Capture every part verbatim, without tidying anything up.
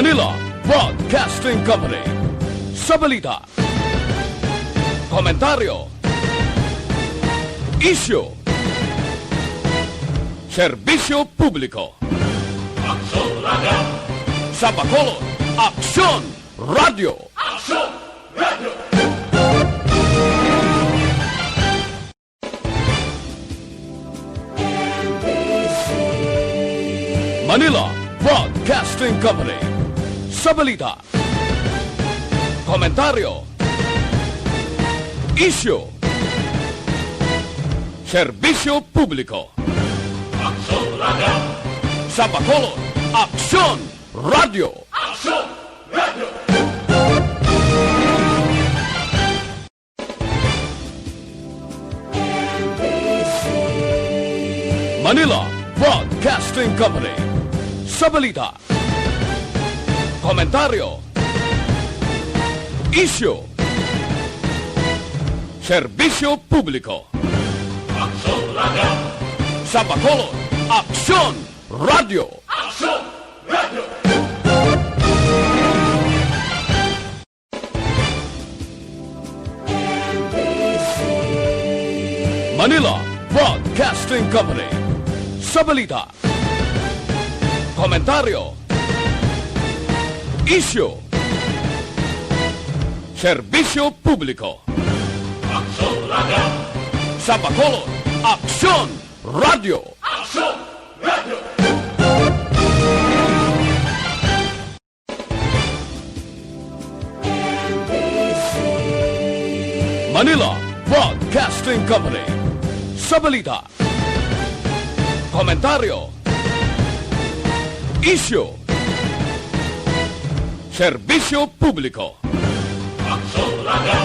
Manila Broadcasting Company. Sa balita, komentaryo, isyu, serbisyo publiko. Aksyon Radio! Sa Bacolod, Aksyon Radio! Aksyon Radio! Manila Broadcasting Company. Sa balita, komentaryo, isyu, serbisyo publiko. Aksyon Radio! Sa Bacolod, Aksyon Radio! Aksyon Radio! Manila Broadcasting Company. Sa balita, komentaryo, isyu, serbisyo publiko. Aksyon Radio! Sa Bacolod, Aksyon Radio! Aksyon Radio! Manila Broadcasting Company. Sa balita, komentaryo, isyu, serbisyo publiko. Aksyon Radio! Sa Bacolod, Aksyon Radio! Aksyon Radio! Manila Broadcasting Company. Sa balita, komentaryo, isyu, serbisyo publiko. Aksyon Radio!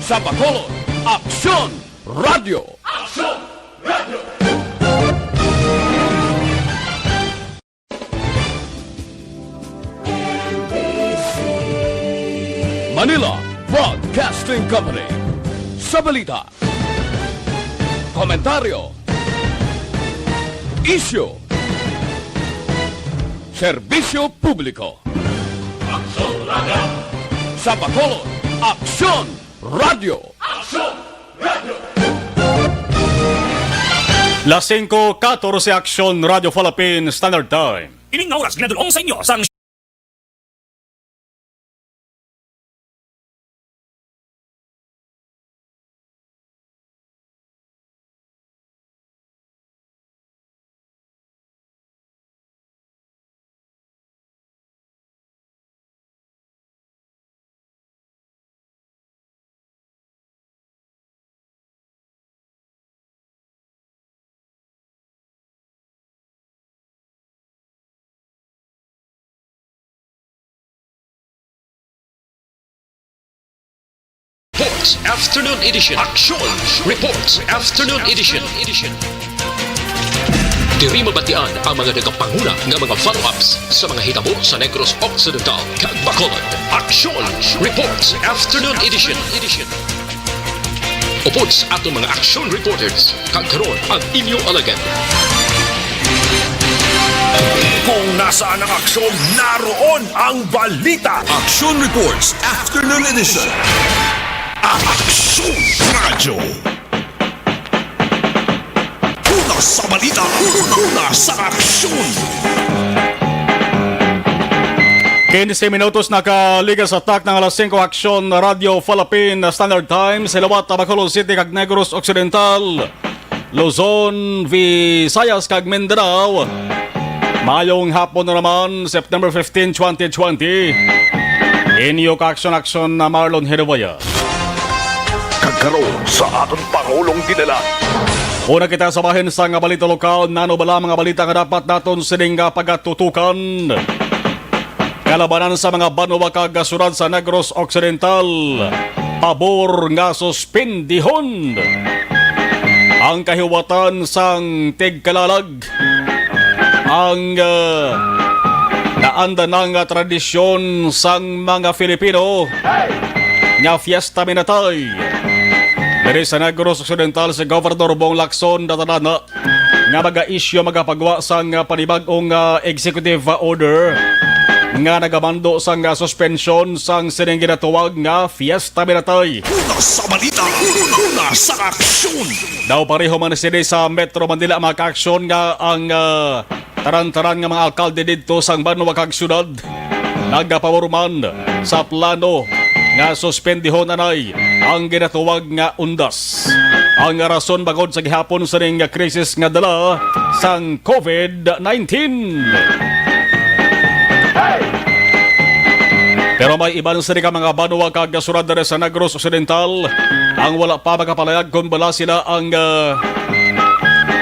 Sa Bacolod, Aksyon Radio! Aksyon Radio! Manila Broadcasting Company. Sa balita, komentaryo, isyu, serbisyo publiko. Aksyon Radio! Sa Bacolod, Aksyon Radio! Aksyon Radio! Las singko katorse, Aksyon Radio Philippine Standard Time. Ining nga oras ginadul-ong sa inyo sang Reports Afternoon Edition. Aksyon Reports Afternoon Edition. Diri mabatian ang mga nagapanguna nga mga follow-ups sa mga hitabo sa Negros Occidental kag Bacolod. Aksyon Reports Afternoon Edition. Upod sa aton mga aksyon reporters, kag karon ang inyo alagad. Kung nasaan ang aksyon, naroon ang balita. Aksyon Reports Afternoon Edition. Aksyon Radyo. Una sa balita, una sa aksyon. Quince minutos nakaligas sa tak ng alas singko, Aksyon Radio Philippine Standard Time sa liwat sa Bacolod City kag Negros Occidental, Luzon, Visayas, kag Mindanao. Mayong hapon na naman, September fifteen, twenty twenty. Inyo ka-aksyon-aksyon na Marlon Hiruwaya. Kag karon sa aton Pangulong Dinalan. Una kita sa bahin sa nga balita lokal, nano bala mga balita nga dapat naton sining nga pagatutukan? Kalabanan sa mga banwa kag syudad sa Negros Occidental, pabor nga suspendihon ang kahiwatan sang tigkalalag, ang, ah, naanda na nga tradisyon sang mga Filipino nga Fiesta Minatay. Diri sa Negros Occidental, si Governor Bong Lacson natalana nga maga-issue, magapagwa sang, ah, panibag-ong, ah, executive, ah, order nga nagamando sang, ah, suspensyon sang sining ginatawag nga Fiesta Minatay. Una sa balita, una sa aksyon. Daw pareho man sini sa Metro Manila, mga kaaksyon, nga ang, ah, tanan-tanan nga mga alkalde didto sang banwa kag syudad nagapabor man sa plano nga suspendihon anay ang ginatawag nga undas. Ang rason bangod sa gihapon sining krisis nga dala sang covid nineteen. Pero may iban sini ka mga banwa kag syudad diri sa Negros Occidental ang wala pa makapalayag kon bala sila ang, ah,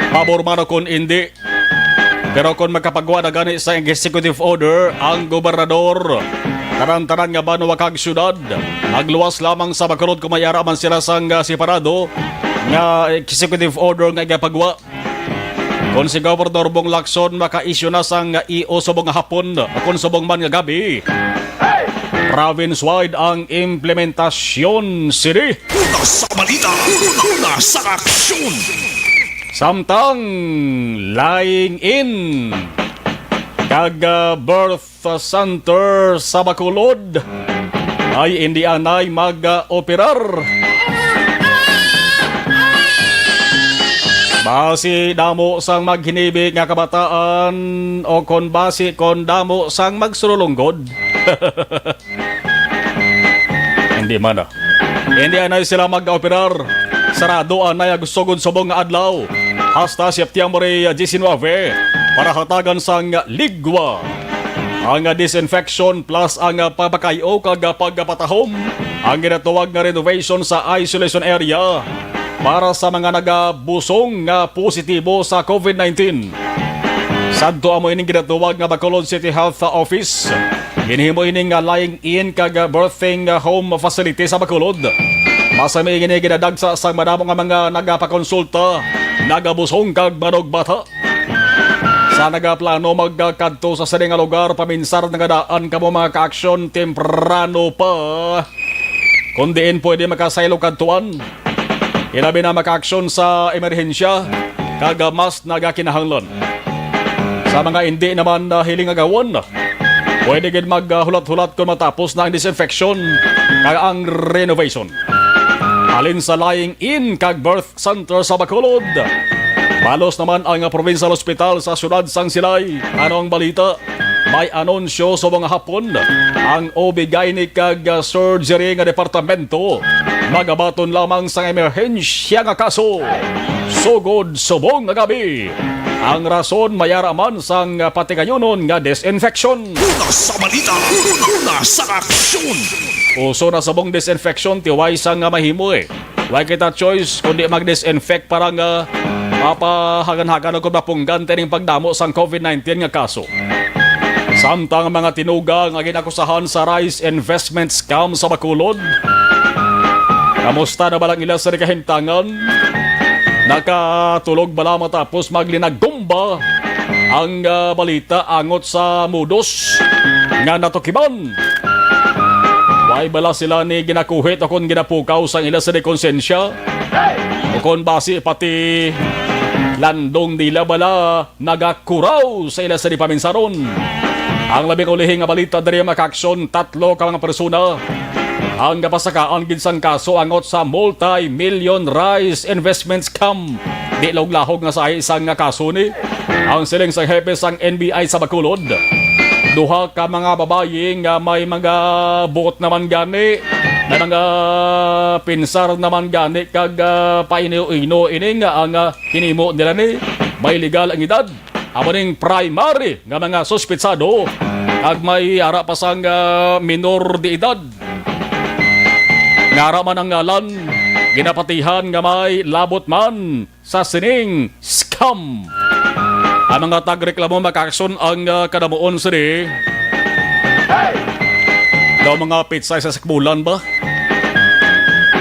pabor man o kon indi. Pero kon makapagwa na gani sa executive order ang gobernador, tanan-tanan nga banwa kag syudad, magluwas lamang sa Bacolod kung may ara man sila sang, ah, separado nga executive order nga igapagwa. Kon si Gobernador Bong Lacson maka-issue na sang E O subong nga hapon, o kon subong man nga gabi, province-wide ang implementasyon sini. Una sa balita, una sa aksyon. Samtang lying in kag, ah, birth center sa Bacolod ay indi anay mag-operar. Basi damo sang maghinibi nga kabataan o kon basi kon damo sang magsululunggod. Hindi man, ah. Hindi anay sila mag-operar. Sarado anay ang sugod subong nga adlaw hasta September diecinuebe para hatagan sang ligwa ang disinfection plus ang pagpakay-o kag pagpatahom ang ginatawag nga renovation sa isolation area para sa mga nagabusong nga positibo sa covid nineteen. Sadto amo ining ginatawag nga Bacolod City Health Office. Ginhimo ini nga lying in kag birthing home facility sa Bacolod. Masami ini ginadagsa sang madamo nga mga nagapakonsulta, nagabusong kag manugbata. Sa nagaplano magkadto sa sini nga lugar, paminsar na nga daan kamo mga ka-aksyon temprano pa. Kung diin pwede makasaylo kadtuan, ilabi na makaaksyon sa emerhensya kag mas nagakinahanglan. Sa mga indi naman, ah, hiling agawon, pwede gid maghulat-hulat kon matapos na ang disinfection kag ang renovation. Halin sa lying in kag birth center sa Bacolod, balos naman ang provincial hospital sa siyudad sang Silay. Ano ang balita? May anunsyo subong nga hapon ang O B Gynae kag Surgery nga departamento. Magabaton lamang sang emerhensya nga kaso sugod subong nga gabi. Ang rason, may ara man sang patigayunon nga disinfection. Una sa balita, una sa aksyon. Uso na subong disinfection, tiway sa nga mahimo, eh. Way kita choice kundi mag-disinfect para nga mapahagan-hagan o kon mapunggan tining pagdamo sang covid nineteen nga kaso. Samtang ang mga tinuga nga ginakusahan sa rice investment scam sa Bacolod, kamusta na bala ang ila sa kahimtangan? Nakatulog bala matapos maglinagumba ang, ah, balita angot sa mudos nga natukiban? Way bala sila ni ginakuhit o kon ginapukaw sang ila sa konsensya? O kon basi pati landong dila bala nagakuraw sa ila sa paminsaron? Ang labing ulihi nga balita diri, mga ka-aksyon, tatlo ka mga persona ang gapasakaan gid sang kaso angot sa multi-million rice investment scam. Di lahog-lahog nga sa isa nga kaso ni ang siling sang hepe sang N B I sa Bacolod. Duha ka mga babayi nga may mga buot naman gani, may mga pinsar naman gani, kag, ah, paino-ino ini nga ang, ah, hinimo nila ni may legal ang edad. Amo ning primary nga mga suspitsado, kag may ara pa sang, ah, minor de edad. Nga ara man ang ngalan, ginapatihan nga may labot man sa sining scam. Ang mga tagreklamo, mga ka-aksyon, ang, ah, kadamuon sini. Daw mga petsa sa sakbulan ba?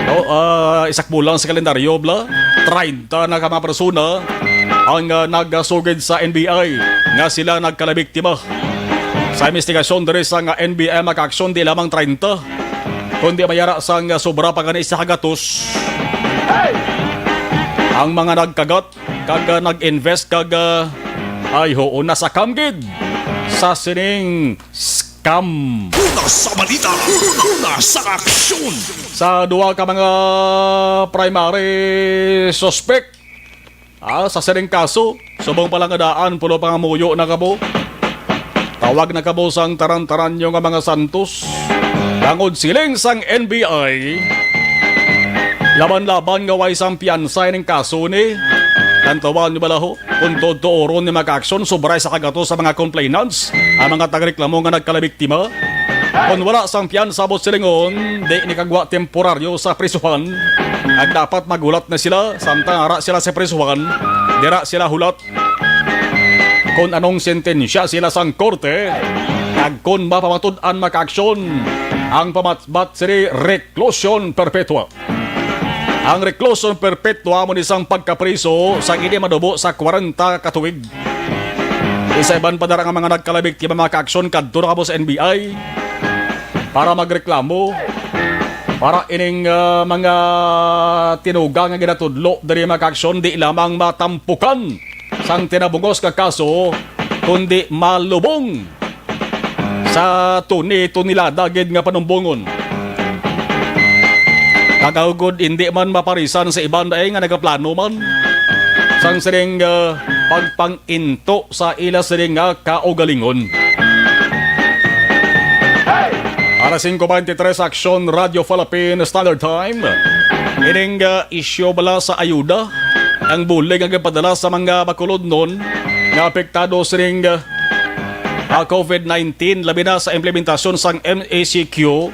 O, ah, isak bulan sa kalendaryo, bala, treinta na ka mga persona ang, ah, nagasugid sa N B I nga sila nagkalabiktima. Sa investigasyon diri sa nga N B I, mga ka-aksyon, di lamang treinta, kundi may ara sang sobra pa gani sa hagatos ang mga nagkagat kag, ah, nag-invest kag, ah, ay, huon na sa kamgid sa sining s- Cam. Una sa balita, una sa aksyon. Sa duha ka mga primary suspect, ah, sa sining kaso, subong pa lang nga daan, pulo pa nga muyo na kamo. Tawag na kamo sang taran-taran nyo nga mga santos. Tangod siling sang N B I, laban-laban nga way sang piyansa ining kaso ni. Tantawan nyo bala ho, kung tuod-tuoron ni mga aksyon, sobra sa kagatos sa mga complainants, ang mga tagreklamo nga nagkalabiktima. Kung wala sang piyansa, buot silingon, di ni kagwa temporaryo sa prisuhan. Ag dapat maghulat na sila, samtang ara sila sa prisuhan, dira sila hulat kon anong sentensya sila sang korte, kag kon mapamatud-an makaaksyon ang pamatbat sini reclusion perpetua. Ang reclusion perpetua amo ni sang pagkapriso sa hindi manubo sa kwarenta ka tuig. Isa iban pa dara nga mga nagkalabiktima makaaksyon kadto na kamo sa N B I para magreklamo para ining, ah, mga tinuga nga ginatudlo diri makaaksyon di lamang matampukan sang tinabungos nga kaso, kundi malubong sa tuni-tunilada gid nga panumbongon. Kag agod hindi man maparisan sa iban daay nga nagaplano man sang sining, ah, pagpang-into sa ila sining nga kaugalingon. Alas singko beintitrés, Aksyon Radio Philippine Standard Time. Ining, ah, isyu bala sa ayuda, ang bulig nga gipadala sa mga Bacolodnon nga apektado sining, ah, ah, covid nineteen, labi na sa implementasyon sang M A C Q.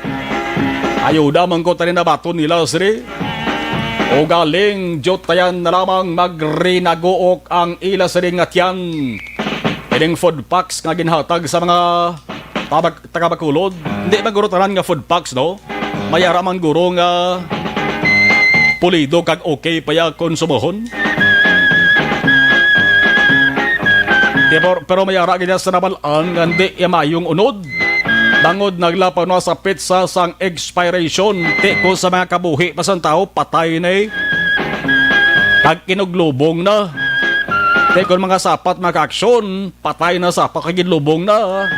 Ayuda man ko tani nabaton nila sini. O galing, diutayan na lamang magrinaguok ang ila sini nga tiyan. Ining food packs nga ginhatag sa mga tabag-, taga Bacolod. Hindi man guro tanan nga food packs, no? May ara man guro nga pulido kag okay pa ya konsumohon. Di ba, pero may ara gid sa nabal-an nga hindi ya mayong unod. Bangod naglapaw na sa petsa sang expiration, ti ko sa mga kabuhi pa sang tawo, patay na eh. Kag kinuglubong na. Ti kon mga sapat makaaksyon, patay na sa pakagidlubong na.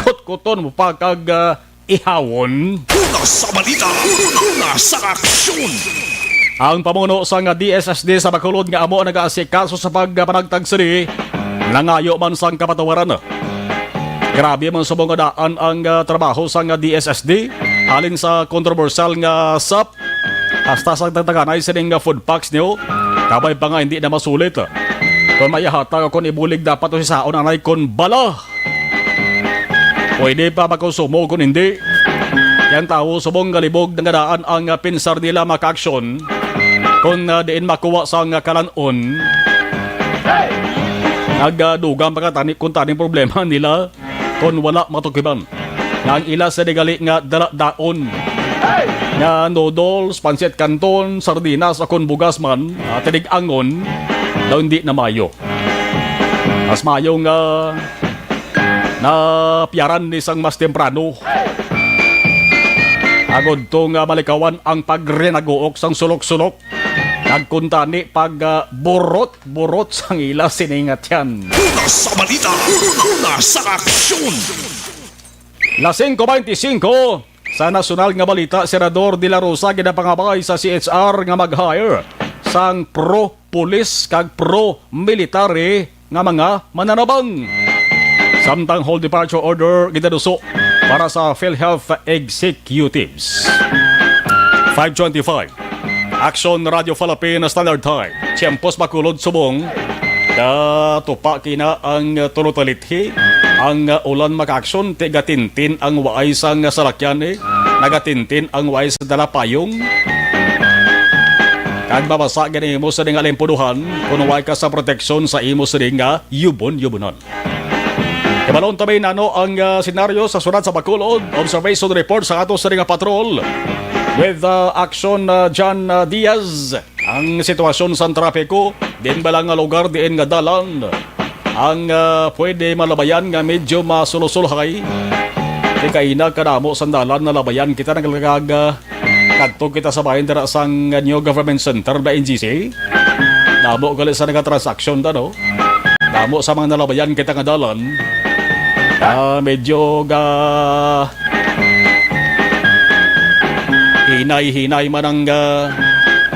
Kutkuton mo pa kag, ah, ihawon. Una sa balita, una sa aksyon. Ang pamuno sang D S S D sa Bacolod nga amo ang nagaasikaso sa pagpanagtag sini, nangayo man sang kapatawaran. Grabe man subong nga daan ang, ah, trabaho sang D S S D, halin sa kontrobersyal nga sap hasta sa tagtaganay sining nga food packs niyo, kabay pa nga hindi na masulit. Kung may hatag o kung ibulig, dapat usisaon anay kon bala. Pwede pa makonsumo kon hindi. Yan tawo subong galibog nga daan ang, ah, pinsar nila makaaksyon. Kung, ah, diin makuha sa nga kalan-on, nagadugang pa ka tani kung taning problema nila. Kon wala matukiban nga ang ila sa digali nga daladaon nga noodles, pansit kanton, sardinas, o kon bugas man, ah, tinig-angon, daw hindi na mayo. Mas mayo nga napiyaran ni sang mas temprano. Agod to nga malikawan ang pagrinaguok sang sulok-sulok. Nagkuntani pag, ah, burot-burot sang ila sini nga tiyan. Una sa balita, una sa aksyon. Las singko beintisinko, sa nasyonal nga balita, Senador De La Rosa ginapangabay sa C H R nga mag-hire sang pro-police kag pro-military nga mga mananabang. Samtang hold departure order ginaduso para sa PhilHealth executives. Five twenty-five. Action Radio Philippine Standard Time. Tiempos Bacolod subong. Datupa kina ang tulo talithi. Ang ulan makaaksyon, ti gatintin ang waay sang salakyan, eh. Nagatintin ang waay sa dala payong. Kag mabasa gani imo sa nga alimpuduhan kung waay ka sa proteksyon sa imo sini nga yubon-yubonon. Ibalon ta may nano ang, ah, senaryo sa syudad sa Bacolod. Observation report sa ato sa nga patrol with, ah, Action, ah, John, ah, Diaz. Ang sitwasyon sa trapiko, diin bala nga lugar, diin nga dalan ang, ah, pwede malabayan nga medyo masulosulhay. Di kaina kadamo sa dalan nalabayan kita naglaga-, ah, Kadto kita sa bahin dira sang New Government Center, ba, N G C? Damo gali sa nagatransaksyon ta, no? Damo sa mga nalabayan kita nga dalan. Ah, medyo ga hinay-hinay man ang, ah,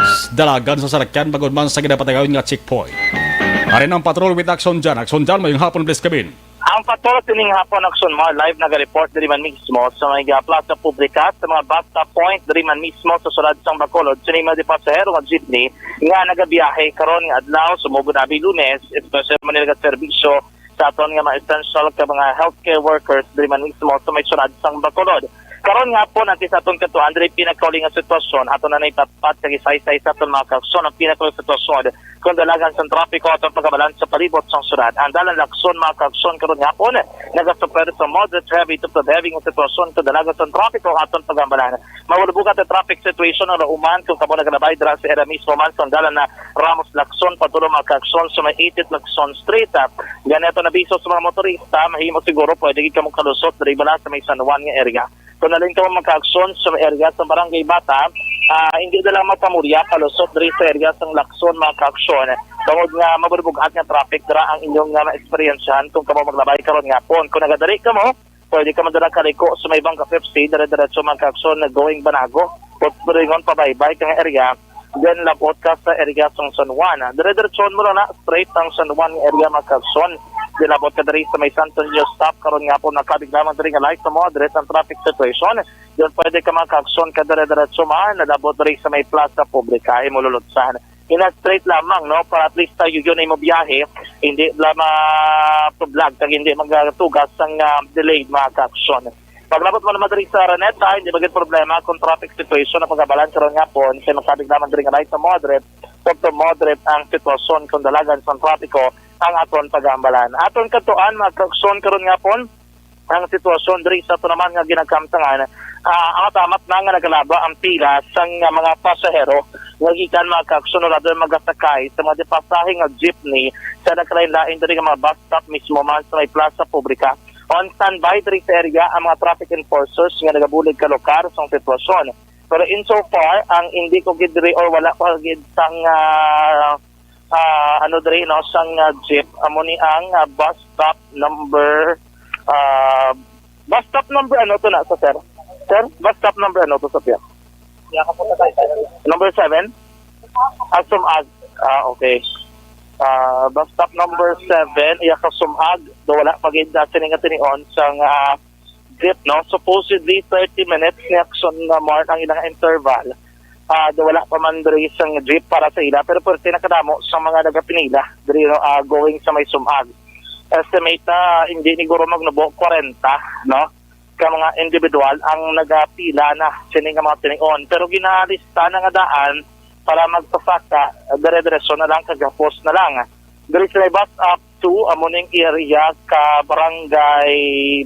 s- dalagan sa sarakyan bangod man sa ginapatayon nga checkpoint. Ari ang patrol with Action Jan. Action Jan, mayong hapon, please, kabin. Ang patrol sining hapon, Action Mar, live naga-report diri man mismo sa may, ah, Plaza Publica, sa mga bus stop point diri man mismo sa sulad sang Bacolod. Sini mga pasahero nga jeepney nga nagabiyahe karon nga adlaw, sumugod abi Lunes, especially man nila serbisyo sa aton nga mga essential ka mga healthcare workers diri man mismo sa may sulad sang Bacolod. Karon nga hapon, antes aton katuan diri pinakauli nga sitwasyon, aton na ipatpat kag isaysay sa aton mga kaaksyon ang pinakauli nga sitwasyon kung dalagan sang trapiko aton pagabalan sa palibot sang syudad. Ang dalan lakson mga kaaksyon karon nga hapon nagasuffer sa moderate heavy to heavy nga sitwasyon kung dalagan sang trapiko aton pagabalan. Mabubugat ang traffic situation ang lauman kung kamo nagalabay dira sa area mismo man sa dalan na Ramos Lacson, padulong mga kaaksyon sa may eighty Lacson Street. Ah, gani ato nabiso sa mga motorista, mahimo siguro pwede gid kamo kalusot diri bala sa may San Juan nga area. Kung nalin kamo mga kaaksyon sa may area sa Barangay Bata, ah, hindi na lang magpamulya palusot diri sa area sang Lacson mga kaaksyon. Tungod nga mabubugat nga traffic dira ang inyong nga maeksperiensyahan kung kamo maglabay karon nga hapon. Kung nagadali kamo, pwede ka madala kaliko sa may Bangka F C, dire-diretso man kaaksyon na going Banago. Putburingon pabaybay kang area, then labot ka sa area sang San Juan. Dire-diretsohon mo lang na straight ang San Juan nga area mga kaaksyon. Then labot ka diri sa may Santo Niño stop karon nga hapon nakabig lamang diri nga light mo, dire ang traffic situation. Then pwede ka mga kaaksyon ka dire-diretso man, nalabot diri sa may Plaza Publica, imo lulutsan. Ina straight lamang, no, para at least tayo yun ay mabiyahe, hindi bla ma-vlog kag hindi magatugas ang, ah, delayed mga kaaksyon. Paglabot mo naman diri sa Araneta, hindi maging problema kung traffic situation ang pagabalan karon nga hapon, kay magkabig naman diri nga light sa Modret, Porto Modret ang sitwasyon kung dalagan sa trapiko ang aton pag-aambalan. Aton katuan mga kaaksyon karon nga hapon, ang sitwasyon diri sa ato naman nga ginakamtangan, ah, ang atamat na nga nagalaba ang pila sang, ah, mga pasahero nga gikan mga kaaksyon o rather magasakay sa mga dipasahe nga jeepney sa nagkalain-lain diri nga mga bus stop mismo man sa may Plaza Publica. On standby diri sa area ang mga traffic enforcers nga nagabulig kalukar sang sitwasyon. Pero insofar ang hindi ko gid diri or wala pa gid sang, ah, ah, ano diri, no, sang, ah, jeep, amo ni ang, ah, bus stop number, ah, bus stop number ano to na sa, sir? Sir, bus stop number ano to sa piyak? Number seven? Ah, Sumag. Ah, okay. Ah, bus stop number seven, iya ka Sumag. Do wala pa gid sining nga tinion sang, ah, jeep, no? Supposedly, thirty minutes ni Action, uh, Mark ang ilang interval. Ah, do wala pa man diri sang jeep para sa ila, pero pwerte nakadamo sa mga nagapinila diri, no, ah, going sa may Sumag. Estimate, ah, hindi ni guro magnubo kwarenta, no? Ka mga individual ang nagapila na sini nga mga tinion. Pero ginalista na nga daan para magpasaka, dire-diretso na lang kag hapos na lang. Diri sa may bus up to, amo ning area ka barangay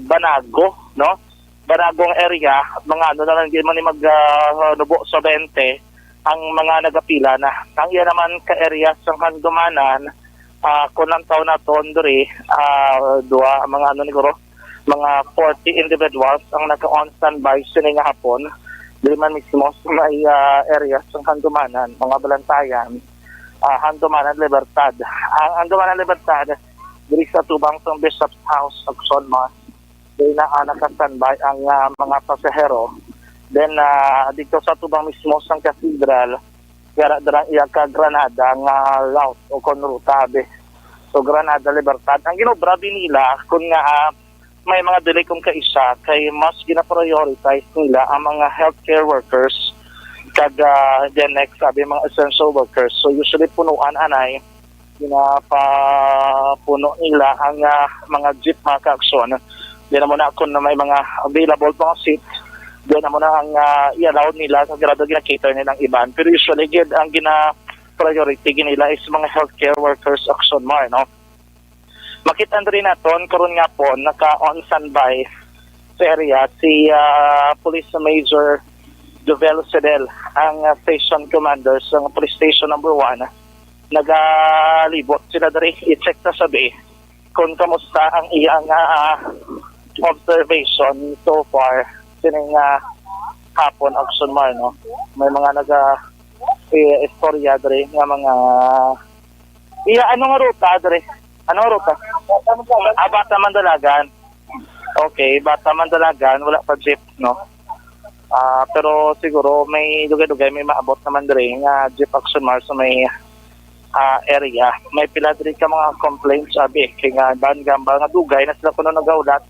Banago, no? Banagong area, mga ano na lang, di man ni mag, ah, nubo sa twenty ang mga nagapila na. Ang iya naman ka area sa Handumanan, ah, kung ang taon naton diri, ah, duha, mga ano ni guro, mga forty individuals ang naka-on standby sini nga hapon. Diri man mismo sa may, ah, area sa Handumanan, mga Balantayan, ah, Handumanan, Libertad. Ang Handumanan, Libertad, diri sa tubang sa Bishop's House, Action Mall. Diri na, ah, naka-standby ang, ah, mga pasahero. Then, ah, dito sa tubang mismo sang cathedral, yara dira iya ka Granada nga route o kon ruta, abi. So, Granada, Libertad. Ang ginobra din nila, kung nga, ah, may mga delay kung kaisa, kay mas gina-prioritize nila ang mga healthcare workers kag, ah, then next, sabi, mga essential workers. So, usually, punuan anay, ginapapuno nila ang, ah, mga jeep, mga kaaksyon. Then, amo na kung may mga available pa nga seats, then amo na ang, ah, i-allow nila, sa grado gina-cater nila ang iban. Pero usually, gid, ang gina-priority gid nila is mga healthcare workers, Action Mar, no? Makita rin naton karon nga po, naka-on standby sa area si, ah, Police Major Jovel Sedel, ang, ah, station commander sa Police Station Number One. Nagalibot sila diri i-check na sabi kung kamusta ang iyang, ah, observation so far sining, ah, hapon, Action Mar, no? May mga naga, eh, istorya diri nga mga, iya, ano nga ruta diri? Ano nga ruta? Ah, Bata Mandalagan. Okay, bata man dalagan, wala pa jeep, no? Ah, pero siguro may dugay-dugay may maabot naman diri nga jeep action march sa may, ah, area. May pila diri ka mga complaints, abi, kay nga ban gambal nga dugay na sila kuno nagahulat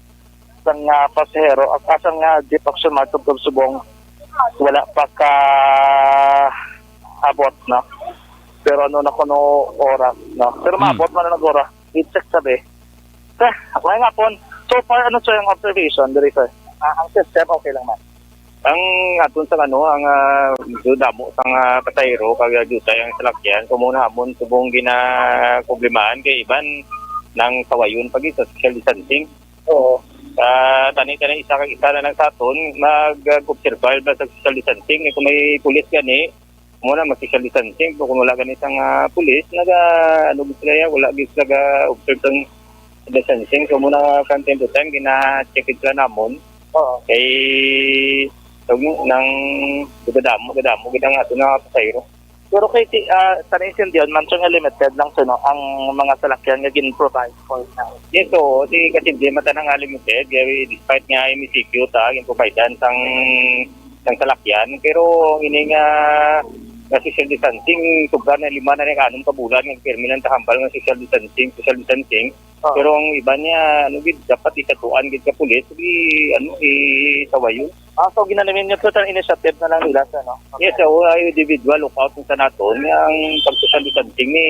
sang, ah, pasahero, at asang nga jeep action march tubtob subong wala pa ka abot, no? Pero ano na kuno oras, no? Pero Hmm. maabot man na nag-oras. It's sabi. Eh, may nga pon. So far, ano, sir, ang observation diri, sir? Ah, ang system, okay lang man. Ang aton sa ano, ang, ah, medyo damo sang, ah, pasahero, kag, ah, jutay ang salakyan. So, muna hamon, subong gina-, problemahan kay iban nang sawayon pag sa social distancing. Oo. Ah, tani, tani, isa kag isa na lang sa aton, mag, ah, obserbar ba sa social distancing. Kay kung may pulis gani, muna mag-social distancing. Kung wala gani sang, ah, pulis, naga, ano, gid sila, ya, wala gid sila ga-observe sang distancing. So, muna from time to time, gina-check gid sila namon. Oo. Kay, tawag mo, nang gadamo, gadamo gid ang ato nga pasahero. Pero kay ti-, ah, sa naintindihan man, sir, nga limited lang, sir, no, ang mga salakyan nga gin-provide for now. Yes, oo. Di kasi di man ta na nga limited, kaya despite nga M E C Q ta, gin-providean sang, sang salakyan, pero ang ini nga, nga social distancing, sobra na lima na rin, anom ka bulan, nga pirmi lang ta hambal nga social distancing, social distancing. Oo. Pero ang iba niya, ano gid, dapat ikatuan gid ka pulis, di, ano, isawayon. Ah, so ginanamin niyo, sir, ang initiative na lang nila, sir, no? Yes, sa individual lookout sa naton, ang pag-social distancing ni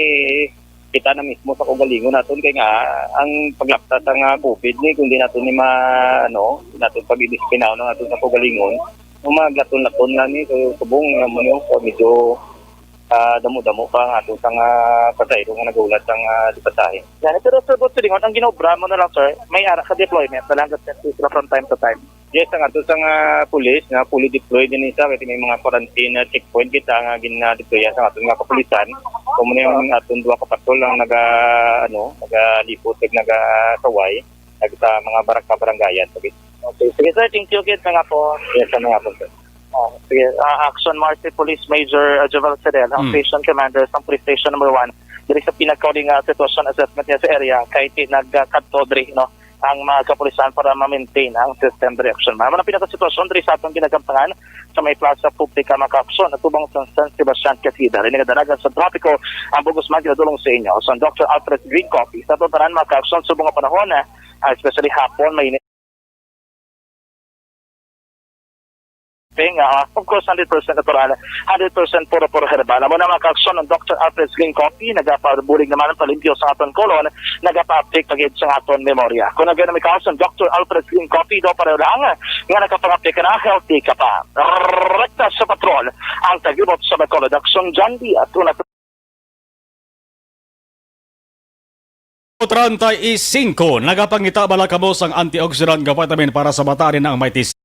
kita na mismo sa kaugalingon naton, kay nga ang paglapta sa nga COVID ni, kundi naton ni ma-, ano, naton pag-idisiplinaw na naton sa kaugalingon, kung maglaton-laton lang ni, so, subong, ano, mo, medyo, ah, damo-damo pa ang aton sa nga pasahero nga naghulat sa nga pasahe. Yan, pero, sir, buot silingon, ang ginobra mo na lang, sir, may ara ka deployment na lang, sila from time to time. Yes, ang ato sa nga pulis na fully deployed din isa, kay may mga quarantine na checkpoint kita nga gina-deploy sa aton nga kapulisan. Kung muna yung aton duha ka patrol ang naga, ano, nagalipot kag nagasaway, nag sa mga barangay, barangayan, sabi. Okay, sige, sir, thank you, kid, nga po. Yes, sa mga po, sir. Oh, sige, ah, Action March si Police Major, ah, Jovel Fidel, ang Hmm. station commander sa Police Station Number One, diri sa pinagkauli nga sitwasyon assessment niya sa area, kay ti-, nagkadto diri, no, ang mga kapulisan para ma-maintain ang system diri, Action March. Ang pinakasitwasyon diri sa atong ginagampangan sa may Plaza Publica, mga ka-aksyon, atubang sa San Sebastian Cathedral. Ini nga dalagan sa trapiko ang bugos man ginadulong sa inyo sa Doctor Alfred Green Coffee. Sa atong tanan, mga ka-aksyon, subong nga panahon, ah, especially hapon, may Kaya nga, ah, of course, hundred percent natural, hundred percent puro-puro herbal. Amo na, mga ka-aksyon, ang Doctor Alfred's Green Coffee, nagapabulig naman ang palimpyo sa aton colon, nagapa-uptake pagid sa aton memorya. Kung nagay na may kaos ang Doctor Alfred's Green Coffee, daw pareho lang nga nakapangapte ka na, healthy ka pa. Rekta sa patrol, ang tagibot sa Bacolod Action, John Diaz, una Treinta y cinco, nagapangita bala kamo sang antioxidant nga vitamin para sa mata, ari na ang may tis-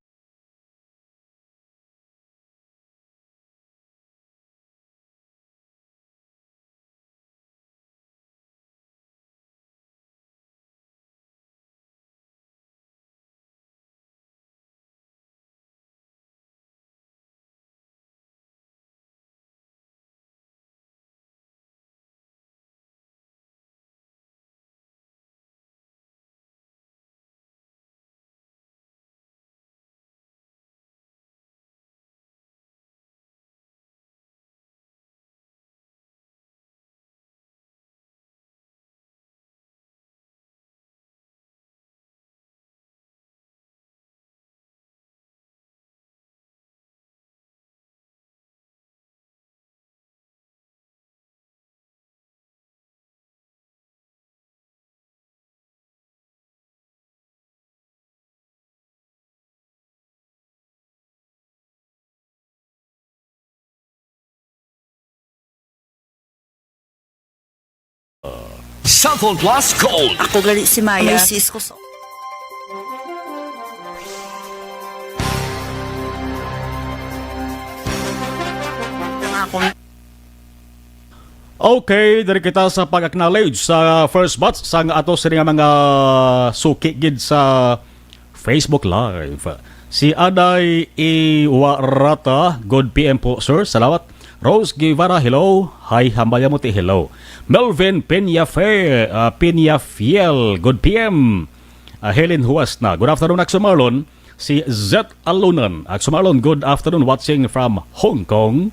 Cellphone Plus Gold. Ako gali si Maya. Misis ko sa Ang akong Okay, diri kita sa pag-acknowledge sa first batch sang ato sini nga mga suki gid sa Facebook Live. Si Aday Iwarata, good P M po, sir. Salamat. Rose Guevara, hello. Hi, Hambal Yamuti, hello. Melvin Peñafe-, ah, Peñafiel, good P M. Ah, Helen Huasna. Good afternoon, Action Marlon. Si Zet Alunan. Action Marlon, good afternoon. Watching from Hong Kong.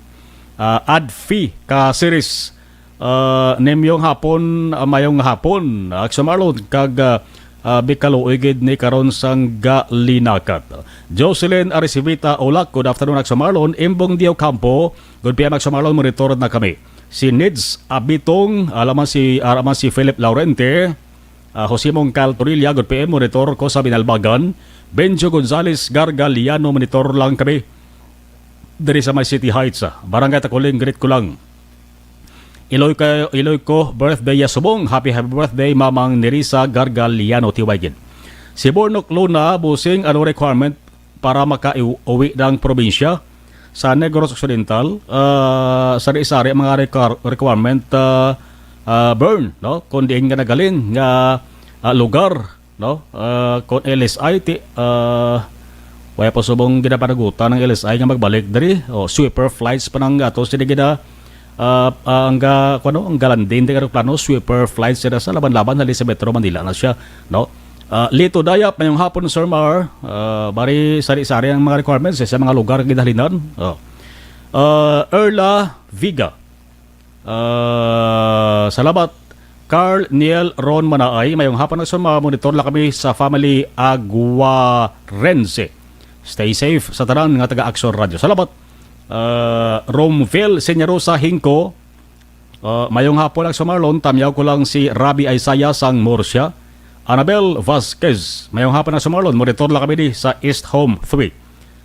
Ah, Adfi Caceres. Ah, nimyong hapon, ah, mayong hapon. Action Marlon, kag, ah, ah, bikaluoy gid ni karon sang galinakat. Jocelyn Aricivita Olak, good afternoon, Action Marlon. Imbong Dio Campo, good P M, Action Marlon, monitor na kami. Si Nids Abitong, alaman si, alaman si Philip Laurente, ah, Jose Mongcal Torilla, good P M, monitor ko sa Binalbagan. Benjo Gonzales Gargaliano, monitor lang kami diri sa may City Heights, ah. Barangay Takuling, greet ko lang. Iloy ko, iloy ko, birthday ya subong. Happy, happy birthday, Mamang Nerissa Gargaliano, Tiwaygin. Si Bornok Luna, busing, ano requirement para makauwi ng probinsya sa Negros Occidental? Ah, sari-sari ang mga requir-, requirement, ah, ah, Bern, no? Kung diin nga nagaling nga, ah, lugar, no? Ah, kung L S I, ti-, ah, wala pa subong ginapanagutan ng L S I nga magbalik diri. O, sweeper flights pa nang ato sila gina-, ah, ah, ang ga-, kuno, ang galanding ng eroplano, sweeper flights sila sa laban-laban, hali sa Metro Manila na siya, no? Ah, Lito Dayap, mayong hapon, Sir Mar. Ah, bari, sari-sari ang mga requirements, eh, sa mga lugar nga ginahalinan. Oh. Ah, Erla Viga. Ah, salamat. Carl Niel Ron Manaay, mayong hapon, Action Mar, monitor lang kami sa family Aguarense. Stay safe sa tanan nga taga Action Radio. Salamat. Ah, Romville Senyarosa Hingko, ah, mayong hapon, Action Marlon. Tamyaw ko lang si Rabi Isaiah sang Murcia. Anabel Vasquez, mayong hapon, Action Marlon. Monitor lang kami di sa East Home three.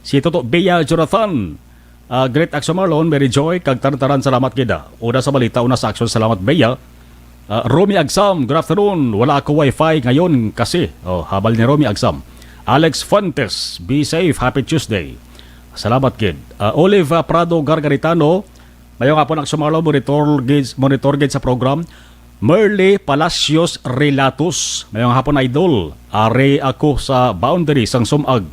Si Toto Bea Jonathan, ah, great, Action Marlon, Mary Joy, kag taran-taran, salamat gid, ah. Una sa balita, una sa aksyon, salamat, Bea. Ah, Romy Agsam, good afternoon. Wala ako wifi ngayon kasi. Oh, habal ni Romy Agsam. Alex Fuentes, be safe. Happy Tuesday. Salamat gid. Ah, Olive, ah, Prado Gargaritano, mayong hapon, Action Marlon, monitor gid, monitor gid sa program. Merly Palacios Relatos, mayong hapon, idol. Ari ako sa boundary sang Sumag.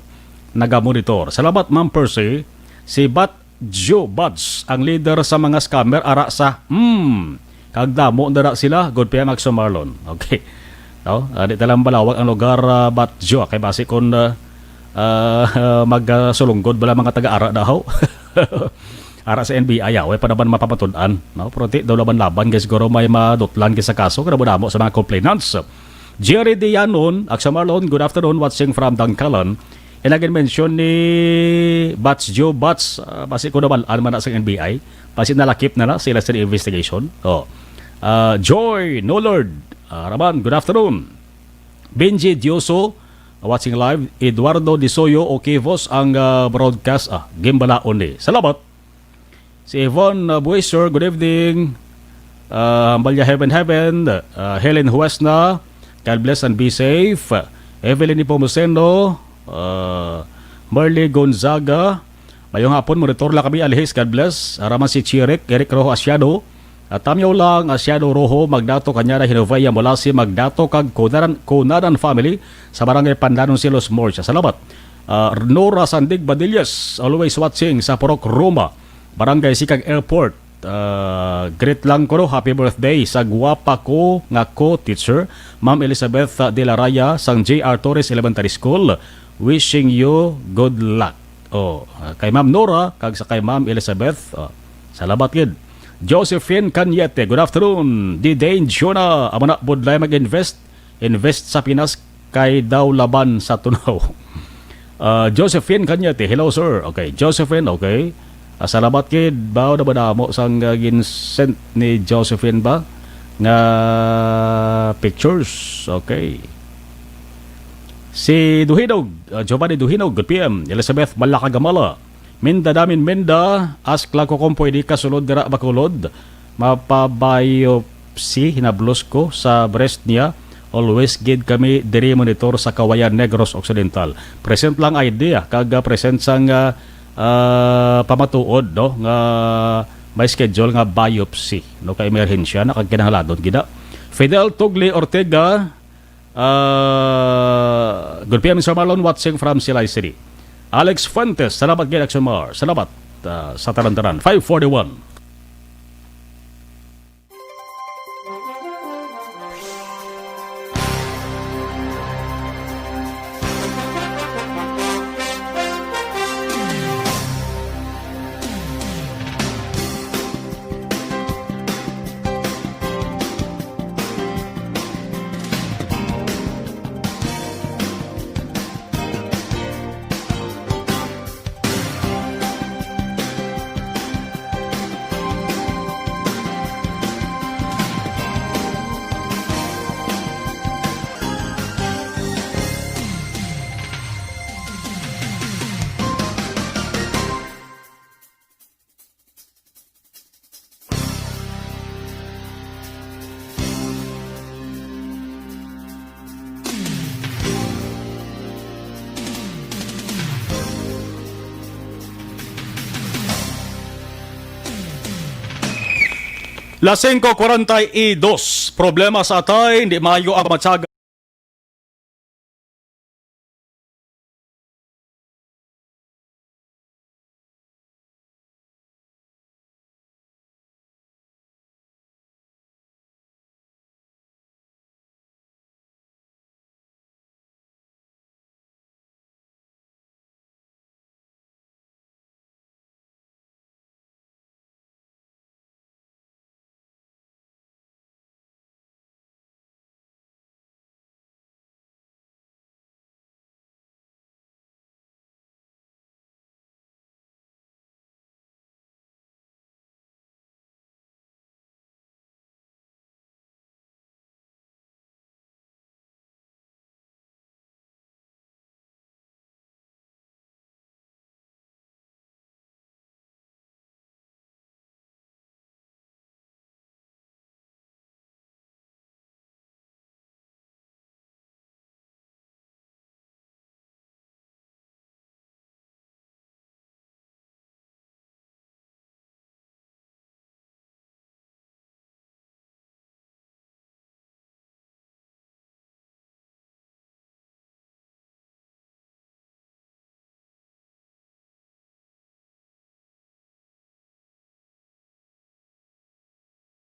Nagamonitor. Salamat, Ma'am Percy. Si Bat Joe Buds, ang leader sa mga scammer, ara sa, hmm, kag damo na ra sila, good P M, Action Marlon. Okay. No? Ah, di talang balawag ang lugar, ah, Bat Joe, kay basi kung, ah, ah, magsulunggod bala mga taga-ara daw. Ara sa N B I, ah, way pa naman mapamatud-an, no? Pero di daw laban-laban, guys, siguro may madutlan, guys, sa kaso, kaya damo sa mga complainants. Jerry Dianon, Action Marlon, good afternoon, watching from Dangkalan. And again, mention ni Bats Joe Bats, ah, basi ko naman, ano man na sa N B I, basi nalakip na na sila sa investigation. Oh. Ah, Joy Nolord, ah, Raman, good afternoon. Benji Dioso, watching live. Eduardo Disoyo Okivos ang, ah, broadcast, ah, gimbalaon ni. Salamat. Si Yvonne, uh, Buiser, good evening. Uh, Malia Heaven Heaven, uh, Helen Huesna, God bless and be safe. Evelyn Nepomuceno, uh, Marley Gonzaga, mayong hapon, monitor lang kami, alihis, God bless. Araman si Chirik, Eric Rojo Asiado, at Tamyaw lang, Asiado Rojo, Magdato, kanya na Hinovaya Molasi, Magdato, kag Kunanan, Kunanan family, sa barangay Pandanon, Silos, Morsia. Salamat. Uh, Nora Sandig Badillas, always watching sa Purok Roma. Barangay Sikag Airport. Ah, greet lang ko, no, happy birthday sa gwapa ko nga co-teacher, Ma'am Elizabeth, ah, De La Raya sang J R Torres Elementary School. Wishing you good luck. Oh, ah, kay Ma'am Nora kag sa kay Ma'am Elizabeth. Oh, salamat gid. Josephine Cañete, good afternoon. Di Dane Jonah, amo na, budlay mag-invest. Invest sa Pinas kay daw laban sa tunaw. Ah, Josephine Cañete, hello, sir. Okay, Josephine, okay. Ah, salamat kid, bao na madamo sang, ah, ginsent ni Josephine ba nga pictures. Okay. Si Duhinog, ah, Giovanni Duhinog, good P M. Elizabeth Malakagamala, Minda Damin Minda, ask lang ko kung pwede kasulod dira Bacolod. Mapabiopsy, hinablos ko sa breast niya. Always gid kami diri monitor sa Kawayan, Negros Occidental. Present lang I D, ah, kag, ah, present sang, ah, ah, pamatuod, no, nga may schedule nga biopsy, no, kay emerhensya na kag kinahanglanon gid na. Fidel Tugli Ortega, ah, good P M, Sir Marlon, watching from Silay City. Alex Fuentes, salamat gid, Action Mar. Salamat, ah, sa tanan-tanan. Five forty-one. Las singko kwarenta y dos, problema sa atay, hindi maayo ang pagmatyaga.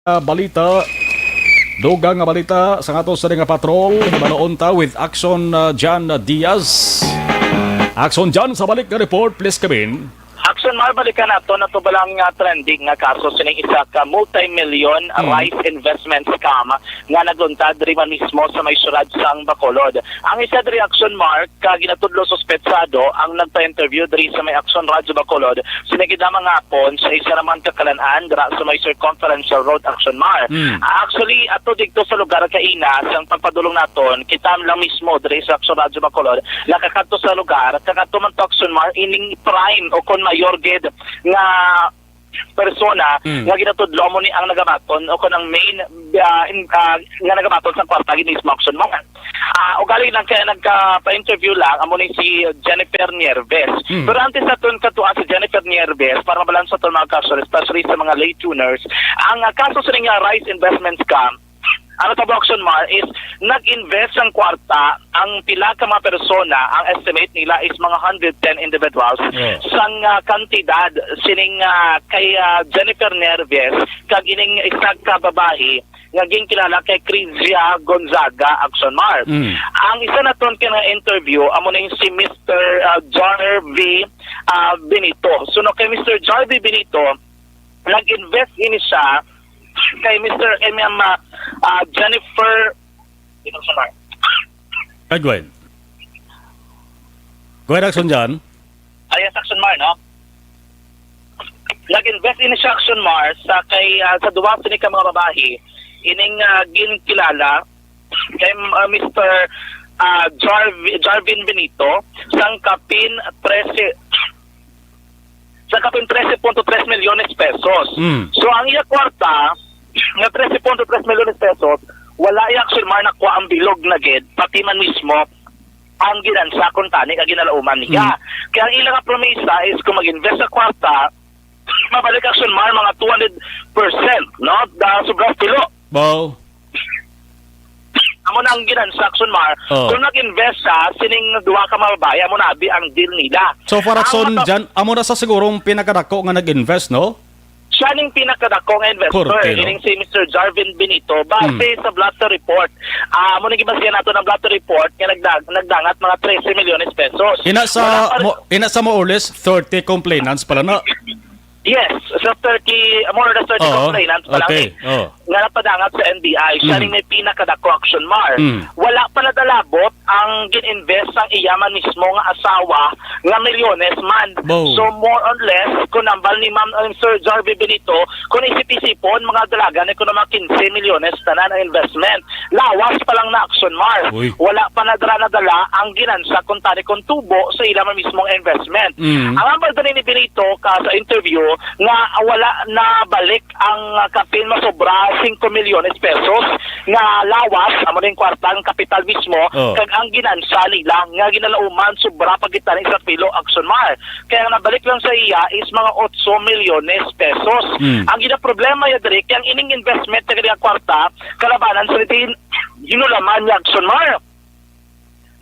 Ah, balita. Dugang nga balita sa ato sa nga patrol. Hibaluon ta with Action, ah, John Diaz. Action John, sa balik nga report, please, Kevin. Action Mar, balikan nato, natubalang nga trending nga kaso sining isa ka multi-million Hmm. rice investment scam nga nagluntad diri man mismo sa may syudad sang Bacolod. Ang isa diri, Action Mar, ka ginatudlo suspetsado ang nagpa-interview diri sa may Action Radyo Bacolod, sini gid lamang nga hapon sa isa naman ka kalan-an dira sa may Circumferential Road, Action Mar. Hmm. Actually, ato dito sa lugar kaina sang pagpadulong naton, kita lang mismo diri sa Action Radyo Bacolod, nakakadto sa lugar, kag ato man to, Action Mar, ining prime o kon mayor gid nga persona Mm. nga ginatudlo, amo ni ang nagabaton o kon ang main, ah, in, ah, nga nagabaton sa kwarta gid mismo, Action Mar. Ah, ugali lang kaya nagpa-interview lang, amo ni si Jennifer Nieves. Mm. Pero antes naton katuan si Jennifer Nieves, para mabalaan sa aton mga kaso, especially sa mga late tuners, ang, ah, kaso sa nga rice investment scam, ang natabo, Action Mar, is nag-invest sang kwarta ang pila ka mga persona, ang estimate nila is mga hundred ten individuals, Yeah. sang, ah, kantidad sining, ah, kay, ah, Jennifer Nerves kag ining isa ka babayi nga ginkilala kay Crizia Gonzaga, Action Mar. Mm. Ang isa naton ka nga interview, amo ning si Mister, ah, Jarvie, ah, Benito. So, no, kay Mister Jarvie Benito, nag-invest ini siya kay Mister, kay Ma'am, ah, ah, Jennifer, Action Mar. Ah, go ahead. Go ahead, Action John. Ah, yes, Action Mar, no? Nag-invest ini siya, Action Mar, sa kay, ah, sa duwa sini ka mga babayi, ining, ah, ginkilala kay, ah, Mister, ah, Jarvi-, Jarvin Benito, sang kapin trese, sang kapin trese punto tres milyones pesos. Mm. So, ang iya kwarta, nga trese punto tres milyones pesos, wala iya, Action Mar, nakuha ang bilog na gid, pati man mismo ang ginansa kuntani nga ginalauman niya. Mm. Kaya ang ila nga promesa is kung mag-invest sa kwarta, mabalik, Action Mar, mga two hundred percent, no? Da, sobra pilo. Wow. Amo na ang ginansa, Action Mar. Oh. Kung nag-invest siya, sining duha ka mga babayi, amo na abi ang deal nila. So, for Ang Action mata- John, amo na sa sigurong pinakadako nga nag-invest, no? Siya ning pinakadako nga investor, Korte, no? Ining si Mister Jarvin Benito, base Hmm. sa blotter report. Ah, amo nang gibasihan nato ng blotter report nga nagdag-, nagdangat mga trese milyones pesos. Ina sa Wala pa rin mo, ina sa more or less thirty complainants pala na. Yes, sa thirty, more or less thirty Oo, complainants pa lang okay, eh, oo. nga napadangat sa N B I. Siya Mm. ning may pinakadako, Action Mar. Mm. Wala pa nadalabot ang gin-invest sang iya man mismo nga asawa nga milyones man. Bo. So, more or less, kung nambal ni Ma'am, um, Sir Jarvie Benito, kung isip-isipon, mga dalagan ni kuno mga quince milyones tanan ang investment. Lawas pa lang na, Action Mar. Uy. Wala pa na dala nadala ang ginansa kuntani kung tubo sa ila man mismong investment. Mm. Ang ambal gani ni Benito ka sa interview nga wala na balik ang, ah, kapin masobra singko milyones pesos nga lawas, amo ning kwarta ang kapital mismo, Oh. kag ang ginansa nila nga ginalauman sobra pa gid tani sa pilo, Action Mar. Kay ang nabalik lang sa iya is mga otso milyones pesos. Mm. Ang ginaproblema niya diri kay ang ining investment nga kwarta kalabanan sa din ginulaman niya, Action Mar.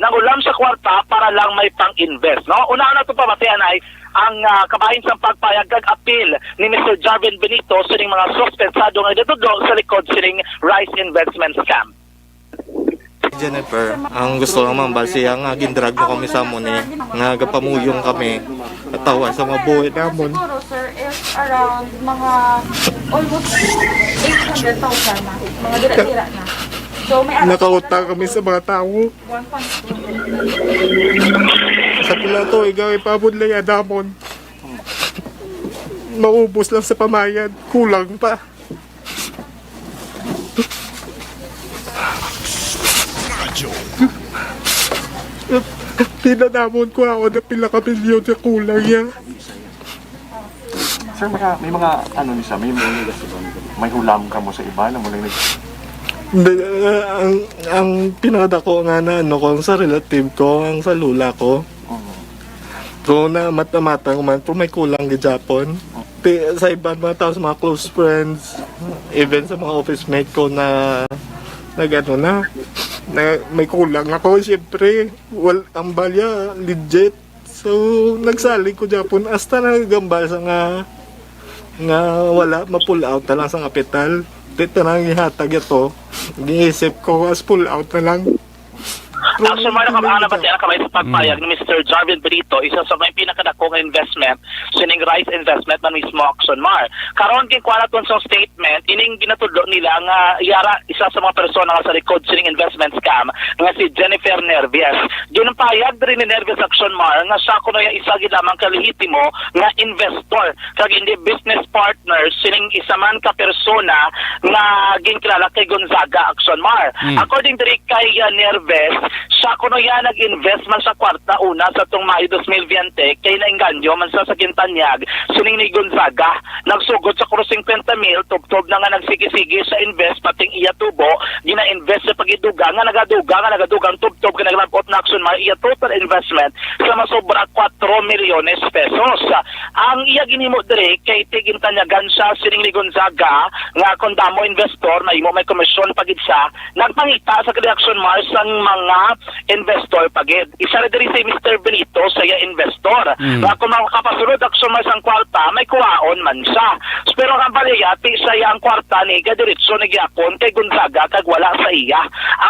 Nangulam sa kwarta para lang may pang-invest, no? Una na to pamatian ay ang, ah, kabahin sang pagpayag kag apil ni Mister Jarvin Benito sining mga suspetsado nga ginatudlo sa likod sining Rice Investment Scam. Jennifer, ang gusto lang mambal siya nga gindrag mo kami sa amo ni, nga gapamuyong kami, katawa sa mga buhi namon. Siguro, sir, is around mga almost eight hundred thousand na. Mga dira-dira na. So, may alam Nakautang kami sa mga tawo. Sa pila to, ikaw ipabudlay adamon. Maubos lang sa pamayad, kulang pa. Pila namon kuhaon na pila ka milyon sa kulang niya. Sir, maka, may mga ano ni siya, may, may, may hulam ka mo sa iba na mo lang nag- Hindi, uh, ang, ang pinakadako nga na ano ko, ang sa relative ko, ang sa lula ko. Mhm. So, na mata-mata ko man, pero may kulang gid Japon. Ti, sa iban mga tao, sa mga close friends, even sa mga office mate ko na nag-ano na, na may kulang ako, siyempre. Wal, ang balya, legit. So, nagsalig ko Japon. Hasta na gambal sa nga, nga wala, ma-pull out na lang sa kapital. Di tanang ihatag ito. Giisip ko, as pull out na lang. Action Mar, nakabaan na ba siya nakabay sa pagpayag ni Mister Jarvin Benito, isa sa may pinakadako nga investment, sining Rice Investment man mismo, Action Mar. Karon, ginkuha naton sa statement, ining ginatudlo nila nga yara isa sa mga persona nga sa likod sining investment scam nga si Jennifer Nervias. Ginpayag diri ni Nervias, Action Mar, nga siya kuno ya isa gid lamang ka lehitimo nga investor kag hindi business partner sining isa man ka persona nga ginkilala kay Gonzaga, Action Mar. Mm. According diri kay, uh, Nervias, siya kuno ya nag-invest man sa kwarta una sa tong May dos mil biyente, kay naengganyo man sa sa gintanyag sining ni Gonzaga. Nagsugod sa kuno singkwenta mil, tubtob na nga nagsigi-sige sa invest, pating iya tubo, gina-invest sa pagidugang, nga nagadugang, nga nagadugang, tubtob nga naglabot na, Action Mar, iya total investment sa masobra kwatro milyones pesos. Ang iya ginhimo diri kay tigintanyagan siya sining ni Gonzaga nga kon damo investor, mahimo may komisyon pa gid siya, nagpangita sa kay, Action Mar, sang mga investor pa gid. Isa ra diri si Mister Benito, siya investor. Mm. Nga kung makapasulod, Action Mar, sang kwarta, may kuhaon man siya. Pero ang baliyati, siya ang kwarta ni gadiretso ni gyapon kay Gonzaga kag wala sa iya.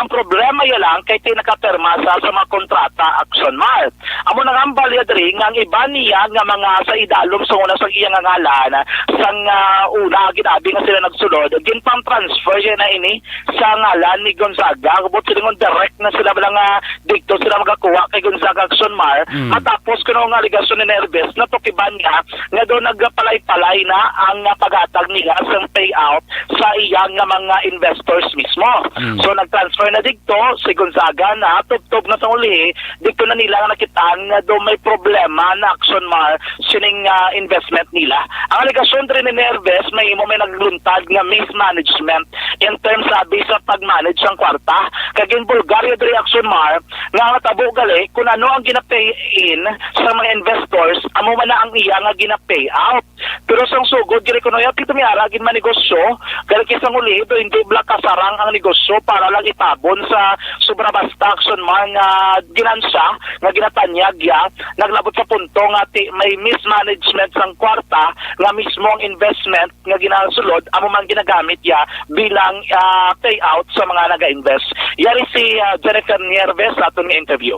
Ang problema ya lang kay ti nakapirma sa, sa mga kontrata, Action Mar. Amo nang hambal ya diri nga ang iban niya nga mga sa idalom sa una sa iya nga ngalan, sang, ah, una ginabi nga sila nagsulod, ginpang-transfer ya na ini sa ngalan ni Gonzaga. Buot silingon, direct na sila bala nga didto sila magakuha kay Gonzaga, Action Mar. Mm. Matapos kuno nga alegasyon ni Nervias, natukiban niya nga daw nagpalay-palay na ang, ah, paghatag nila sang payout sa iya nga mga investors mismo. Mm. So, nag-transfer na didto si Gonzaga na tubtob na sa ulihi, didto na nila nga nakit-an nga daw may problema na, Action Mar, sining, ah, investment nila. Ang alegasyon diri ni Nervias, mahimo may nagluntad nga mismanagement in terms abi sa pag-manage sang kwarta. Kag ginbulgar ya diri, Action Mar, nga ang natabo gali kung ano ang gina-pay in sa mga investors, amo man na ang iya nga gina-pay out. Pero sang sugod, giri kuno ya, ti tumiyara gid man negosyo, gali kay sang ulihi daw hindi bala kasarang ang negosyo para lang itabon sa sobra basta, Action Mar, nga ginansya nga ginatanyag ya, naglabot sa punto nga ti may mismanagement sang kwarta nga mismo ang investment nga ginasulod amo man ginagamit ya bilang, ah, payout sa mga naga-invest. Yari si, ah, Jennifer Nieves sa aton nga interview.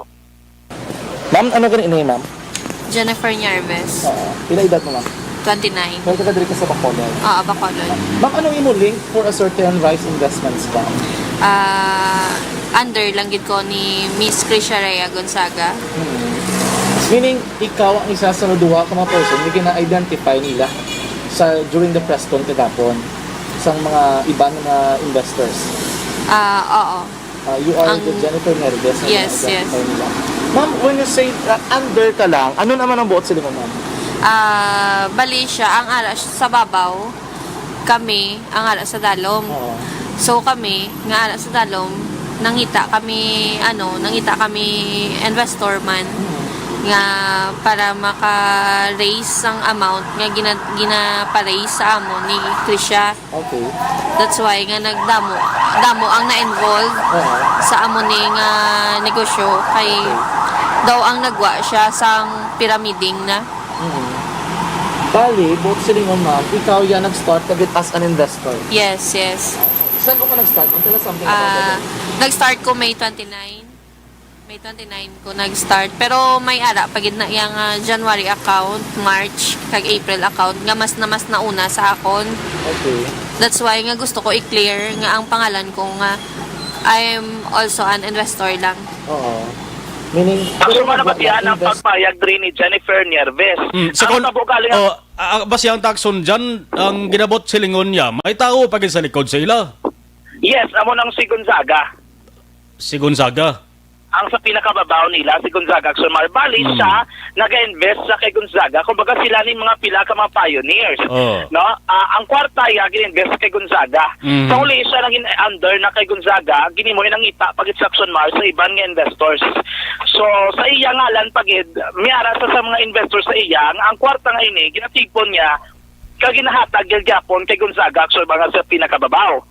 Ma'am, ano gani name, ma'am? Jennifer Nieves. Ah, pila edad mo, ma'am? Twenty-nine. May taga diri ka sa Bacolod? Ah, Bacolod. Ma'am, anong imo link for a certain Rice Investment Scam? Ah, under lang gid ko ni Miss Krisha Rhea Gonzaga. Hmm. Meaning, ikaw ang isa sa duha ka mga person nga gina-identify nila sa, during the press con kagapon, sang mga iban nga investors? Ah, oo. Ah, you are Ang the Jennifer Nervias na Yes, yes. gina-identify nila. Ma'am, when you say, ah, under ka lang, ano naman ang buot sila mo, ma'am? Ah, bali siya, ang ara sa babaw, Kami ang ara sa Dalom. Oo. So kami nga ara sa Dalom, nangita kami, ano, nangita kami investor man Mm. nga para maka-raise ang amount nga gina-, ginapa-raise sa amon ni Krisha. Okay. That's why nga nagdamo, damo ang na-involve Oo. sa amon ni nga negosyo kay Okay. daw ang nagwa siya sang pyramiding na. Mm. Bali, buot silingon, ma'am, ikaw ya nag-start kag as an investor? Yes, yes. Saan ko pa nag-start, ma'am? Tell us something about Ah, that. nag-start ko May twenty-nine. May twenty-nine ko nag-start. Pero may ara pa gid na yang, ah, January account, March, kag April account nga mas na mas nauna sa akon. Okay. That's why nga gusto ko i-clear nga ang pangalan ko nga I'm also an investor lang. Oo. Meaning, Ang pero suma na nagwa batian ang invest- pagpayag diri ni Jennifer Nieves. Mm, sa Ang kon-, tabo galing ang oh, ah, basi ang takson dyan, ang ginabot silingon niya, may tao pa gid sa likod sa ila. Yes, amo nang si Gonzaga. Si Gonzaga. Ang sa pinakababaw nila, si Gonzaga Action Mar. Bali, Mm. siya, nag-invest sa kay Gonzaga. Kumbaga, sila ni mga pila ka mga pioneers. Oh. No? Ah, ang kwarta, ya, gin-invest kay Gonzaga. Mm. Sa uli, siya naging under na kay Gonzaga, ginimo yung nangita pag sa Action Mar sa iban nga investors. So, sa iya ngalan pa gid, may ara sa, sa mga investors sa iya, nga ang kwarta nga ini, ginatipon niya, kag ginahatag gyapon kay Gonzaga, actually, mga sa pinakababaw.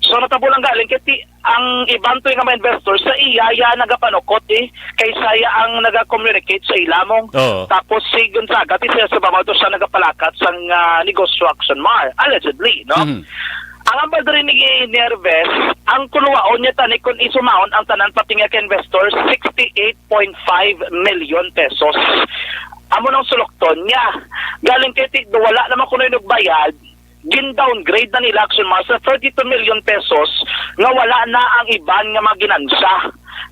So, natabo lang galing kay ti-, ang iban to nga mga investors sa iya, iya nagapanukot, eh, kay siya ang naga-communicate sa ila mo. Oo. Tapos si Gonzaga, ti siya sa babaw to siya nagapalakat sang, ah, negosyo Action Mar, allegedly, no? Mhm. Ang ambal diri ni Nieves, ang kuluwaon niya tani kung isumaon ang tanan pati nga ka-investor, sixty-eight point five million pesos. Amo nang sulokton niya. Galing kay ti-, wala naman kuno nagbayad, gin-downgrade na nila Action Mar sa thirty-two million pesos nga wala na ang iban nga mga ginansya.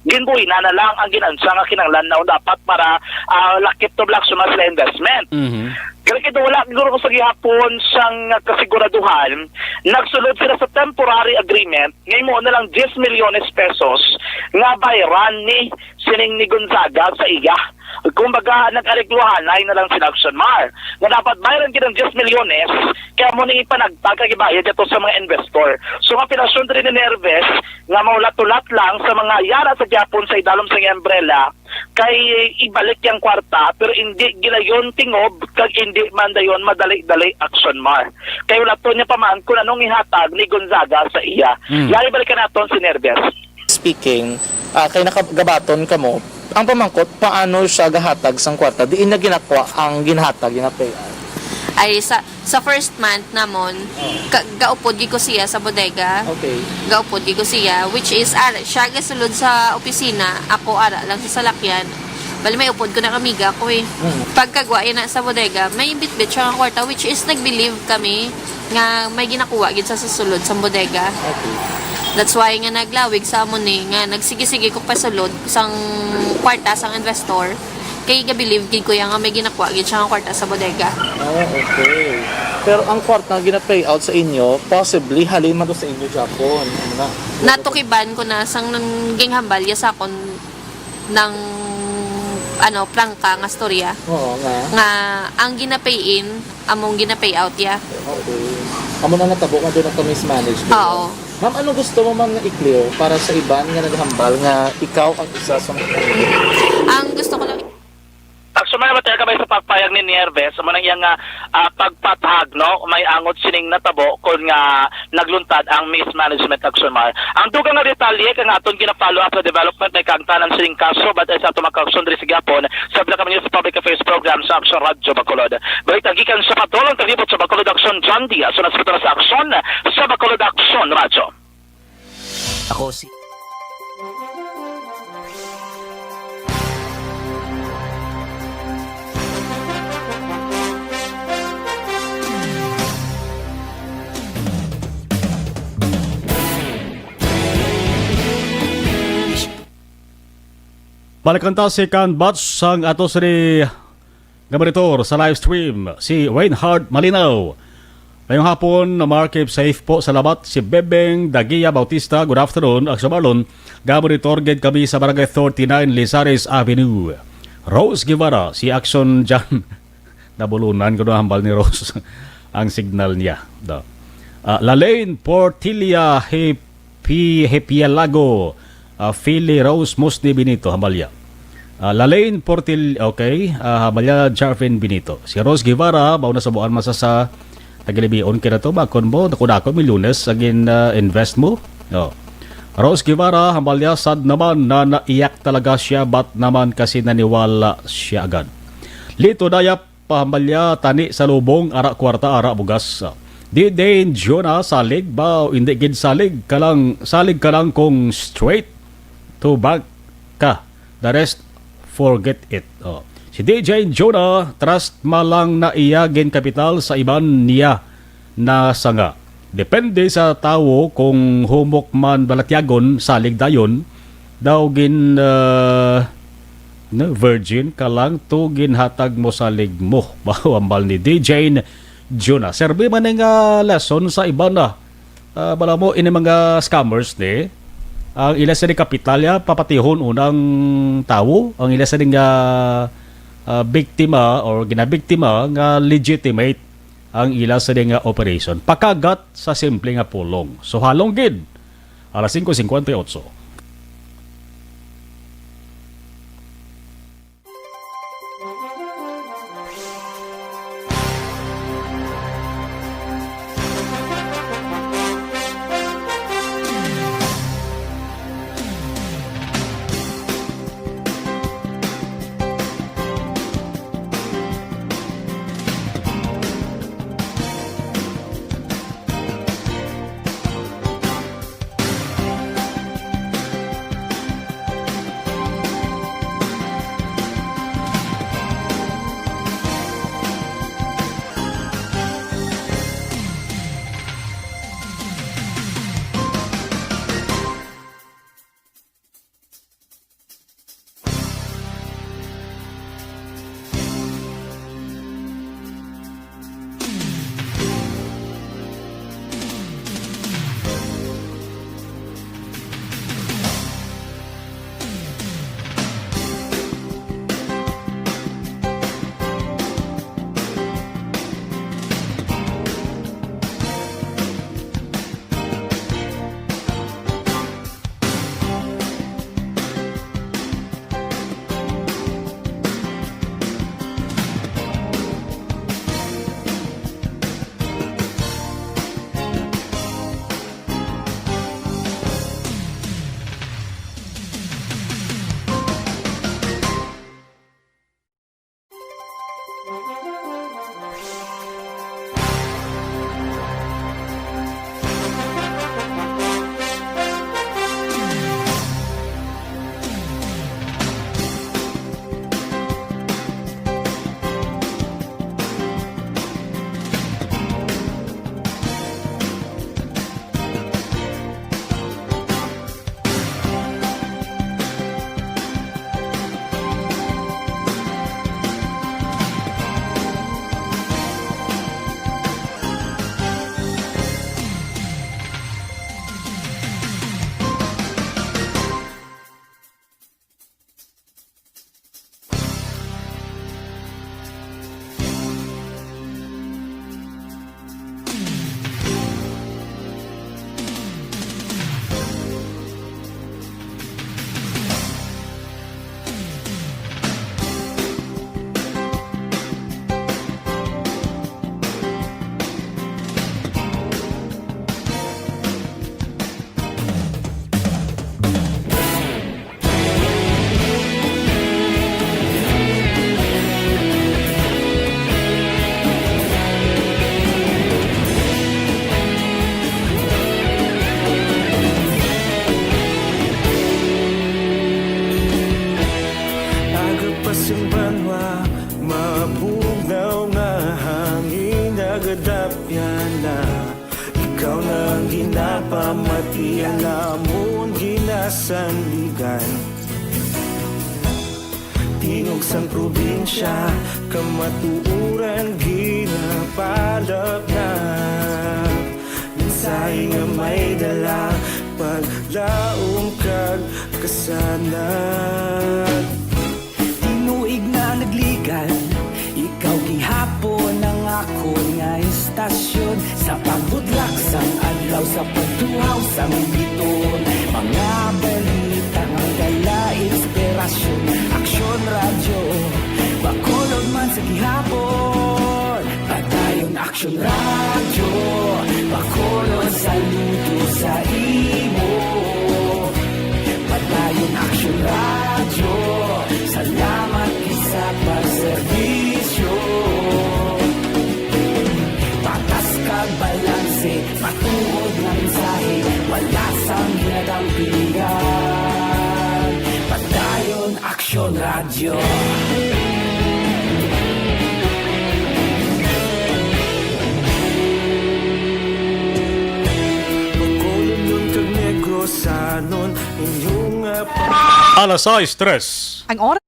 Ginbuhi na na lang ang ginansya nga kinahanglan na dapat para, ah, lakip to Action Mar sila investment. Mhm. Galing kay wala siguro ko sa gihapon sang kasiguraduhan, nagsulod sila sa temporary agreement nga imo na lang diyes milyones pesos nga bayran ni sining ni Gonzaga sa iya. Kumbaga, nag-arigluhanay na lang si Action Mar nga dapat bayran gid ang diyes milyones, kaya mo ni ipanagtag kag ibayad ato sa mga investor. So, ang pinasyon diri ni Nieves nga mahulat-hulat lang sa mga yara sa gihapon sa idalom sa iyang umbrella, kay ibalik yang kwarta, pero hindi gilayon tingob, kag hindi man dayon madali-dali Action Mar. Kay wala to niya pa man kung anong ihatag ni Gonzaga sa iya. Hmm. Yari balikan naton si Nieves. Speaking, ah, kay nakagabaton kamo, ang pamangkot, paano siya gahatag sang kwarta? Diin niya ginakwa ang ginhatag, ginapayout? Ay, sa, sa first month namon, ka, gaupod gid ko siya sa bodega. Okay. Gaupod gid ko siya, which is, ara, siya gasulod sa opisina, ako ara lang sa salakyan. Bali, may upod ko na amiga ko eh. Mm. Pagkagwa yan na sa bodega, may bitbit siya nga kwarta, which is nag-believe kami nga may ginakuha gid sa susulod sa bodega. Okay. That's why nga naglawig sa amon ni, nga nagsige-sige ko pasulod sang kwarta sang investor. Kay ga-believe gid ko yan nga may ginakuha gid siya nga kwarta sa bodega. Ah, okay. Pero ang kwarta nga gina-pay out sa inyo, possibly halin man to sa inyo gihapon. Ano na? Natukiban ko na sang nang ginhambal ya sa akon ng, ano, prangka nga storya. Oo nga. Nga ang gina-pay in, among gina-pay out ya. Okay. Amo na natabo nga doon ang mismanagement. Oo. Ma'am, ano gusto mo, ma'am, nga i-clear para sa iban nga naghambal nga ikaw ang isa sa mga Ang gusto ko lang Actually, may matay kami sa pagpayag ni Nieves, amo nang iyang, ah, ah, pagpatag, no? May angot sining natabo kung nga nagluntad ang mismanagement Action Mar. Ang dugang nga detalye kay nga aton gina-follow up sa development may kaangtanan sining kaso, but sa ato makaaksyon diri sa gihapon sa Black News Public Affairs Program sa Action Radio Bacolod. Balita gikan sa Patol, ang taglibot sa Bacolod Action, John Diaz, sa nasipatan sa Action, sa Bacolod Action Radio. Ako si Balikan ta si kan batch sang ato sini nga monitor sa live stream, si Reinhard Malinaw. Ngayong hapon, Mark, keep safe po. Salamat. Si Bebeng Dagia Bautista, good afternoon. Action Marlon, ga-monitor gid kami sa Barangay thirty-nine Lizares Avenue. Rose Guevara, si Action Jan. Nabulunan ko na hambal ni Rose ang signal niya. Da. Ah, Lalaine Portilla Hepi-, Hepialago, ah, Philly Rose Musni Benito, hambalya. Ah, Lalaine Portil-, okay, ah, hambalya Jarvin Benito. Si Rose Guevara, mao na sa buwan masa sa tagilibion kay na to, bakon mo, dako-dako mi Lunes, sa gin, ah, invest mo. Oh. Rose Guevara, hambalya, sad naman na naiyak talaga siya, but naman kasi naniwala siya agad. Lito Dayap, pahambalya, tani sa lubong, ara kwarta, ara bugas. Di Dane Jonah, salig ba o hindi gid salig ka lang, salig ka lang kung straight to bank ka. The rest, forget it. Oh. Si D J Jonah, trust ma lang na iya ginkapital sa iban niya na sanga. Depende sa tawo kung humok man balatyagon, salig dayon, daw gin, ah, no, virgin ka lang to ginhatag mo salig mo. Mao hambal ni D J Jonah. Serbi man nga lesson sa iba na. Ah, bala mo, ini mga scammers ni, ang ila sa kapital ya, papatihon unang tawo, ang ila sa nga, ah, biktima or ginabiktima nga legitimate ang ila sa nga operation. Pakagat sa simple nga pulong. So, halong gid, alas singko singkwenta y otso. Aga pa sing banwa, mabugnaw nga hangin, nagadapyan na. Ikaw na ang ginapamati, ang amon ginasandigan. Tingog sang probinsya, kamatuoran ginapalapnap. Mensahe nga may dala, paglaom kag kasanag. Tinuig na nagligan, ikaw gihapon ang akon nga istasyon. Sa pagbudlak sa Sa pagtuhaw sang biton, mga balita nga dala inspirasyon. Aksyon Radyo, Bacolod man sa gihapon. Padayon Aksyon Radyo, Bacolod saludo sa imo. Padayon Aksyon Radyo, salamat gid sa pagserbisyo. Patas kag balanse, matuod nga mensahe, wala sang ginadampigan. Padayon Aksyon Radyo. Bacolodnon kag Negrosanon, inyong, ah, pa- Alas sais tres. Ang oras.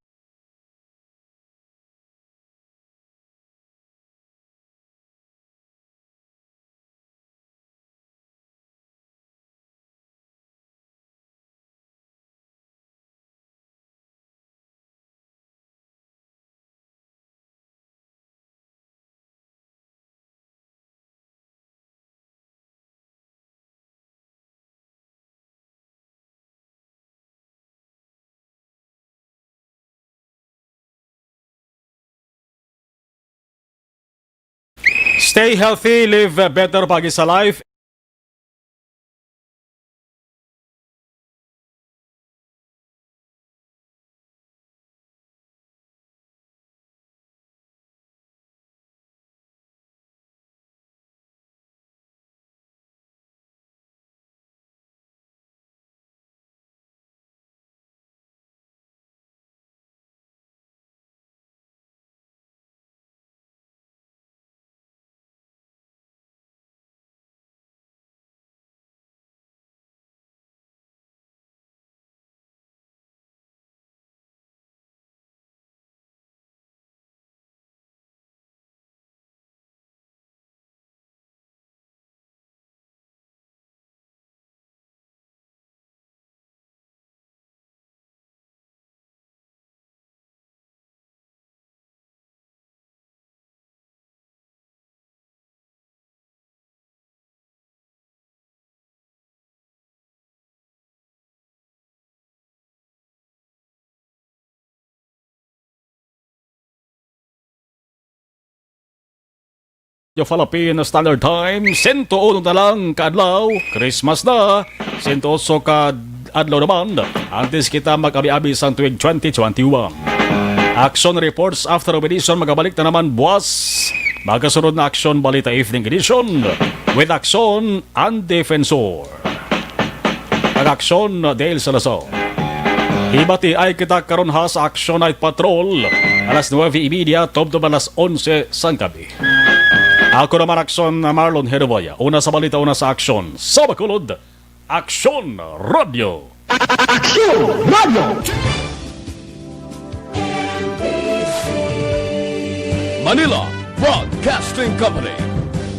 Stay healthy, live better, pagi sa life. Radyo Philippine Standard Time, sento uno na lang ka adlaw, Christmas na, sento ocho ka adlaw naman, antes kita mag-abi-abi sang tuig twenty twenty-one. Action reports after of edition, magabalik na naman buwas. Magasunod na Action Balita Evening Edition with Action and Defensor. Ang Aksyon, Dale Salazar. Hibati ay kita karon ha sa Action Night Patrol, alas nuebe y media tubtob alas onse sang gabi. Ako naman, Aksyon, Marlon Hedoboya. Una sa balita, una sa aksyon. Sa Bacolod, Aksyon Radyo. Aksyon Radyo. Manila Broadcasting Company.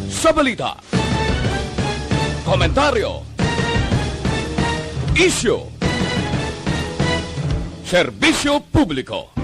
Sa balita, komentaryo, isyu, serbisyo publiko.